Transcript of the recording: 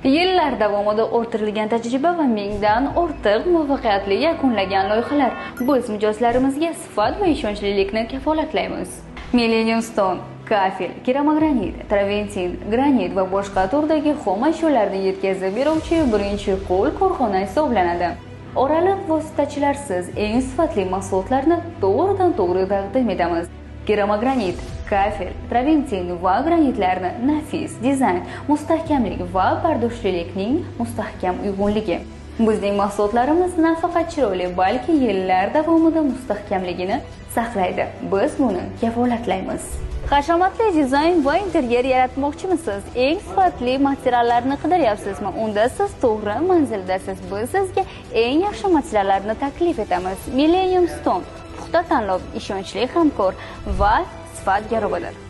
Yillar davomida orttirilgan tajriba va mingdan ortiq muvaffaqiyatli yakunlagan loyihalar. Biz mijozlarimizga sifat va ishonchlilikni kafolatlaymiz. Millennium Stone, kafel, keramogranit, traventin, granit va boshqa turdagi xom ashyolarni yetkazib beruvchi birinchi qo'l korxona hisoblanadi. Oraliq vositachilarsiz eng sifatli mahsulotlarni to'g'ridan-to'g'ri taqdim etamiz. Keramogranit, kafel, traventin va granitlarni nafis dizayn, mustahkamlik va bardoshlilikning mustahkam uyg'unligi. Bizning mahsulotlarimiz nafaqat chiroyli, balki yillar davomida mustahkamligini saqlaydi. Biz buni kafolatlaymiz. Hashamatli dizayn va interyer yaratmoqchimisiz? Eng sifatli materiallarni qidiryapsizmi? Unda siz to'g'ri manzildasiz. Biz sizga eng yaxshi materiallarni taklif etamiz. Millennium Stone puxta tanlov, ishonchli hamkor va sifat garovidir.